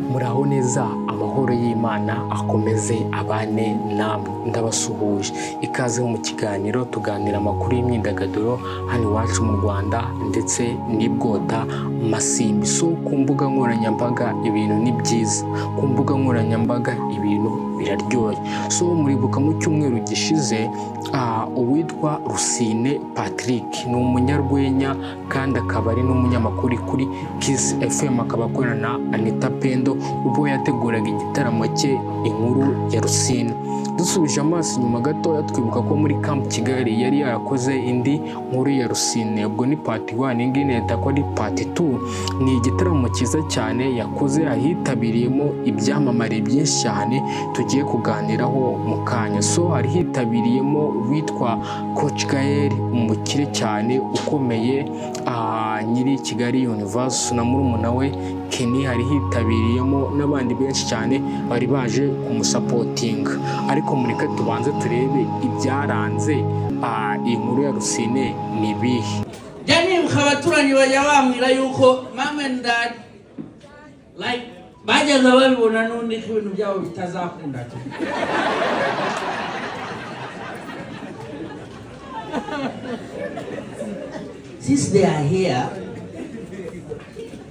Muraho neza, amahoro y'Imana akomeze abane namwe. Ndabasuhuje ikaze mu kiganiro tuganira amakuru y'imyidagaduro hano iwacu mu Rwanda ndetse n'ibwota Masimbi. So ku mbuga nkoranyambaga ibintu ni byiza, ku mbuga nkoranyambaga ibintu biraryoshye. So muribuka mu cyumweru gishize uwitwa Rusine Patrick ni umunyarwenya kandi akaba ari n'umunyamakuru kuri Kiss FM, akaba akorana na Anitha Pendo ubwo yateguraga igitaramo cye Inkuru ya Rusine. Dusubije amaso inyuma gato twibuka ko muri Camp Kigali yari yarakoze indi Nkuru ya Rusine, ubwo ni part 1, indi neta ko ari part 2. Ni igitaramo cyiza cyane yakoze, ahitabiriyemo ibyamamare byinshi cyane tugiye kuganiraho mu kanya. So hari hitabiriyemo witwa Coach Gael, umukire cyane ukomeye nyiri Kigali Universe, na murumuna we Kenny. Hari hitabiriyemo n'abandi benshi cyane bari baje kumusapotinga, ariko mureka tubanze turebe ibyaranze Inkuru ya Rusine ni bihe. Jani mkabaturanyi bajya bambwira yuko mom and dad like bajyaga babibona n'undi ko ibintu byabo bitazakunda tu. Since they are here,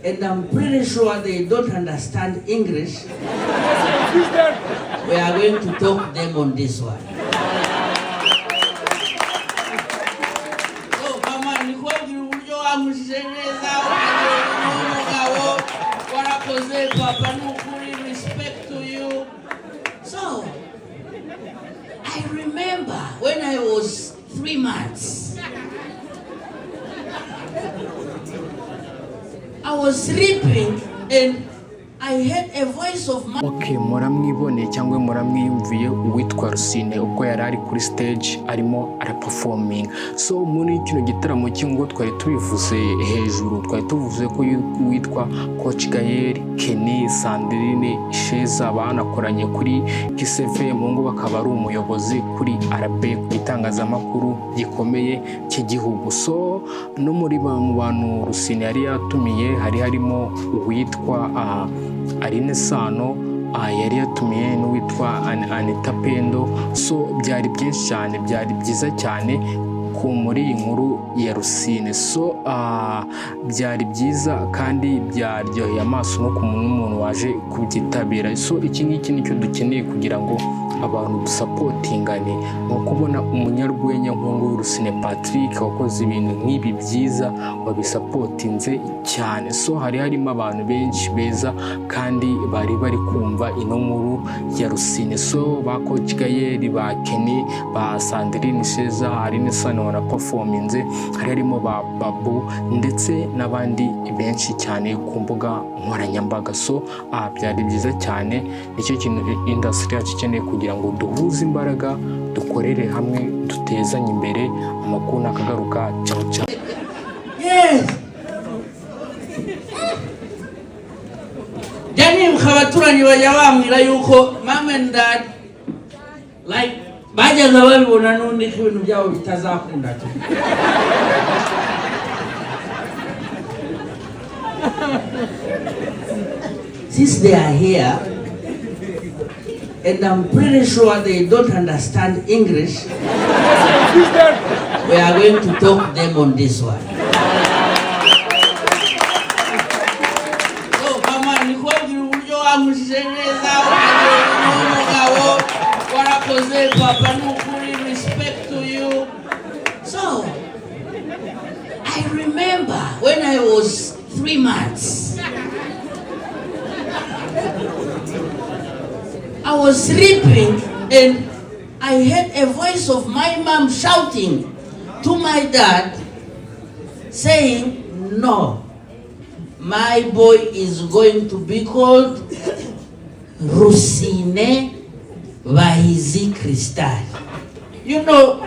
and I'm pretty sure they don't understand English, we are going to talk to them on this one. So, Mama, respect to you. So, I remember when I was 3 months, I was sleeping and I heard a voice of my... Okay, muramwibone cyangwa muramwiyumviye uwitwa Rusine ubwo yari ari kuri stage arimo araperforming. So muri kino gitaramo cy'ingo twari tubivuze hejuru, twari tuvuze ko uwitwa Coach Gael, Kenny, Sandrine, Sheza banakoranye kuri Kiss FM, ngo bakaba ari umuyobozi kuri Arabe ku itangazamakuru gikomeye cy'igihugu. So no muri bantu Rusine yari yatumiye hari harimo uwitwa Alyn SANO, yari yatumiye n'uwitwa Anitha Pendo. So byari byinshi cyane, byari byiza cyane ku muri Inkuru ya Rusine. So byari byiza kandi byaryoheye amaso no ku muntu waje kubyitabira. So iki ngiki nicyo dukeneye kugira ngo abantu dusapotingane, no kubona umunyarwenya nk'uwo Rusine Patrick wakoze ibintu nk'ibi byiza wabisapotinze cyane. So hari harimo abantu benshi beza kandi bari kumva ino Nkuru ya Rusine. So ba Coach Gael, ba Kenny, ba Sandrine, Sheza, Alyn SANO na performance, hari harimo ba Babu ndetse n'abandi benshi cyane ku mbuga nkoranyambaga. So byari byiza cyane, nicyo kintu industry yacu ikeneye kugira ngo duhuze imbaraga dukorere hamwe dutezanye imbere, amakuru nakagaruka cyane. Yes. Jani mkabaturanyi bajya bambwira yuko mom and dad like bajyaga babibona n'undi ko ibintu byabo bitazakunda tu. Since they are here, and I'm pretty sure they don't understand English, we are going to talk to them on this one. So, Mama, respect to you. So, I remember when I was 3 months, I was sleeping and I heard a voice of my mom shouting to my dad saying, no, my boy is going to be called Rusine Bahizi Crystal. You know,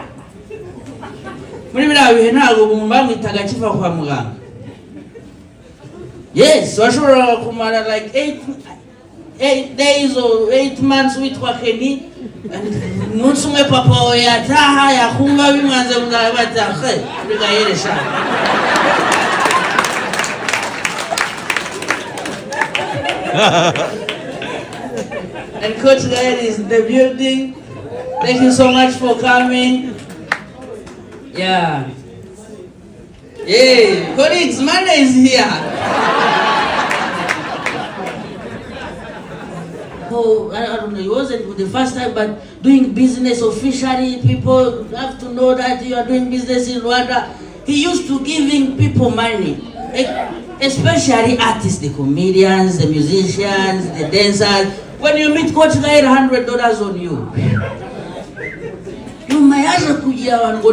yes, washobora kumara like 8 days or 8 months witwa Kenny. Umunsi umwe papa we yataha yakumva bimwanze muzabatahe bigayeresha. And Coach Gael is in the building. Thank you so much for coming. Yeah. Hey, colleagues, Monday is here. Oh, I don't know, it wasn't the first time, but doing business officially, people have to know that you are doing business in Rwanda. He used to giving people money, especially artists, the comedians, the musicians, the dancers. When you meet Coach Gael, $100 on you. You may ask